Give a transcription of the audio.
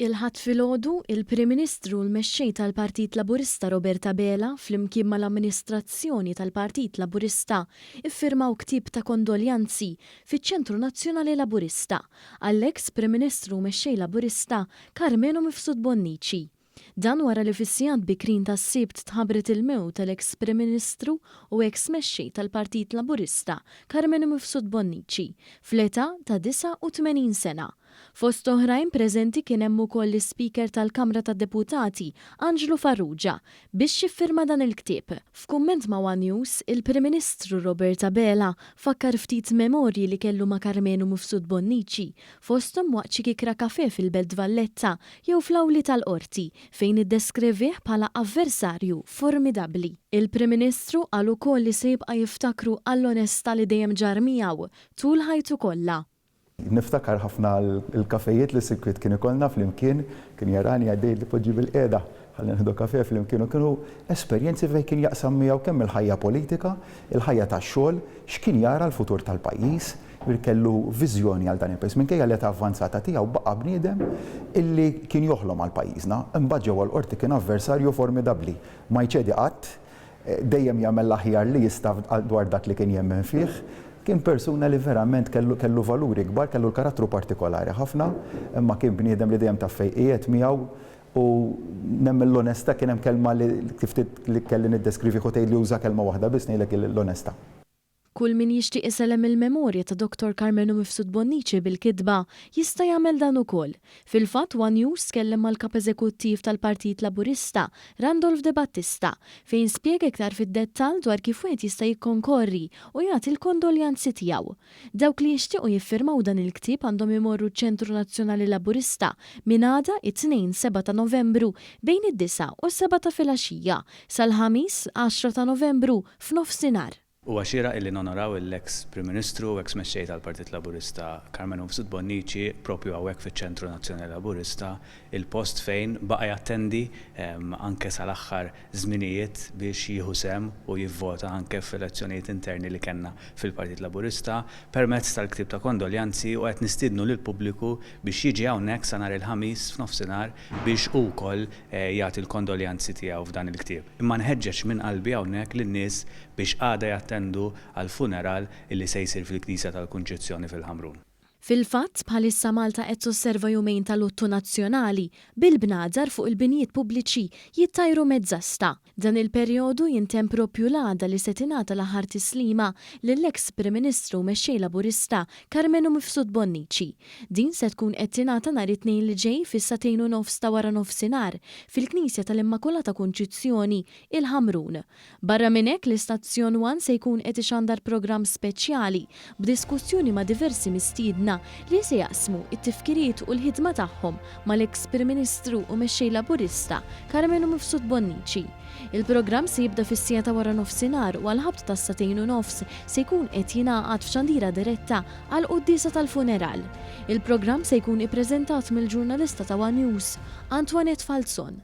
Il-Ħadd filgħodu, il-Prim Ministru u l-Mexxej tal-Partit Laburista Robert Abela flimkien mal-amministrazzjoni tal-Partit Laburista ffirmaw ktieb ta' kondoljanzi fiċ-Ċentru Nazzjonali Laburista għall-eks Prim Ministru u Mexxej Laburista Karmenu Mifsud Bonnici. Dan wara li fis-sigħat bikrin tas-Sibt tħabbret il-mewt tal-eks Prim Ministru u eks Mexxej tal-Partit Laburista Karmenu Mifsud Bonnici, fl-età ta' 89 sena. Fost oħrajn preżenti kien hemm ukoll l-Ispeaker tal-Kamra tad-Deputati Anġlu Farrugia biex jiffirma dan il-ktieb. F'kumment ma' one News, il-Prim Ministru Robert Abela fakkar ftit memorji li kellu ma' Karmenu Mifsud Bonnici, fosthom waqt xi kikra kafè fil-Belt Valletta jew fl-awli tal-Qorti, fejn iddeskrevih bħala avversarju formidabbli. Il-Prim Ministru qal ukoll li se jibqa' jiftakru għall-onestà li dejjem ġarr miegħu tul ħajtu kollha. Niftakar ħafna l-kafejiet li sikwit kien ikollna flimkien, kien jarani għaddej li poġġi bilqiegħda ħalli nieħdu kafè flimkien u kienu esperjenzi fejn kien jaqsam miegħu kemm il-ħajja politika, il-ħajja tax-xogħol, x'kien jara l-futur tal-pajjiż, jiġifieri kellu viżjoni għal dan il-pajjiż. Minkejja l-età avvanzata tiegħu baqa' bniedem illi kien joħlom għal pajjiżna. Imbagħad ġewwa l-Qorti kien avversarju formidabbli, ma jċedi qatt, dejjem jagħmel l-aħjar li jista' dwar dak li kien jemmen fih. Kien persuna li verament kellu kellu valuri kbar, kellu l-karattru partikolari ħafna, imma kien bniedem li dejjem taf fejn qiegħed miegħu u nemmen l-onestà kien hemm kelma li kif li kelli niddeskrivih u tgħidli uża kelma waħda biss ngħidlek l-onestà. Kull min jixtieq isellem il-memorja ta' Dottor Karmenu Mifsud Bonnici bil-kitba, jista' jagħmel dan ukoll. Fil-fatt, one News tkellem mal-Kap Eżekuttiv tal-Partit Laburista, Randolph De Battista, fejn spjega iktar fid-dettall dwar kif wieħed jista' jikkonkorri u jagħti l-kondoljanzi tiegħu. Dawk li jixtiequ jiffirmaw dan il-ktieb għandhom imorru ċ-Ċentru Nazzjonali Laburista minn għada, it-Tnejn 7 ta' Novembru, bejn id-disgħa u s-sebgħa ta' filgħaxija, sal-Ħamis, 10 ta' Novembru, f'nofsinhar. Huwa xieraq illi nonoraw il-eks Prim Ministru u eks Mexxej tal-Partit Laburista Karmenu Mifsud Bonnici proprju hawnhekk fiċ-Ċentru Nazzjonali Laburista, il-post fejn baqa' jattendi anke sal-aħħar żminijiet biex jieħu sehem u jivvota anke f'elezzjonijiet interni li kellna fil-Partit Laburista permezz tal-ktieb ta' kondoljanzi u qed nistiednu lill-pubbliku biex jiġi hawnhekk sa nhar il-Ħamis f'nofsinhar biex hu wkoll jagħti l-kondoljanzi tiegħu f'dan il-ktieb. Imma nħeġġeġ minn qalbi hawnhekk lin-nies biex għada jattendu għall-funeral illi se jsir fil-Knisja tal-Kunċizzjoni fil-Ħamrun. Fil-fatt, bħalissa Malta qed tosserva jumejn ta' luttu nazzjonali, bil-bnadar fuq il-binjiet pubbliċi jittajru mezz'asta. Dan il-perjodu jintemm proprju l-għada li se tingħata l-aħħar tislima lill-eks Prim Ministru u Mexxej Laburista Karmenu Mifsud Bonnici. Din se tkun qed tingħata nhar it-Tnejn li ġej fis-sagħtejn u nofs ta' waranofsinhar fil-Knisja tal-Immakulata Kunċizzjoni, il-Ħamrun. Barra minn hekk, l-istazzjon one se jkun qed ixandar programm speċjali b'diskussjoni ma' diversi mistiedna li se jaqsmu t-tifkiriet u l-ħidma tagħhom mal-eks Prim Ministru u Mexxej Laburista Karmenu Mifsud Bonnici. Il-programm se jibda fis-siegħa ta' waranofsinhar u għall-ħabta tas-sagħtejn u nofs se jkun qed jingħaqad f'xandira diretta għall-quddiesa tal-funeral. Il-programm se jkun ippreżentat mill-ġurnalista ta' one News, Antoinette Falzon.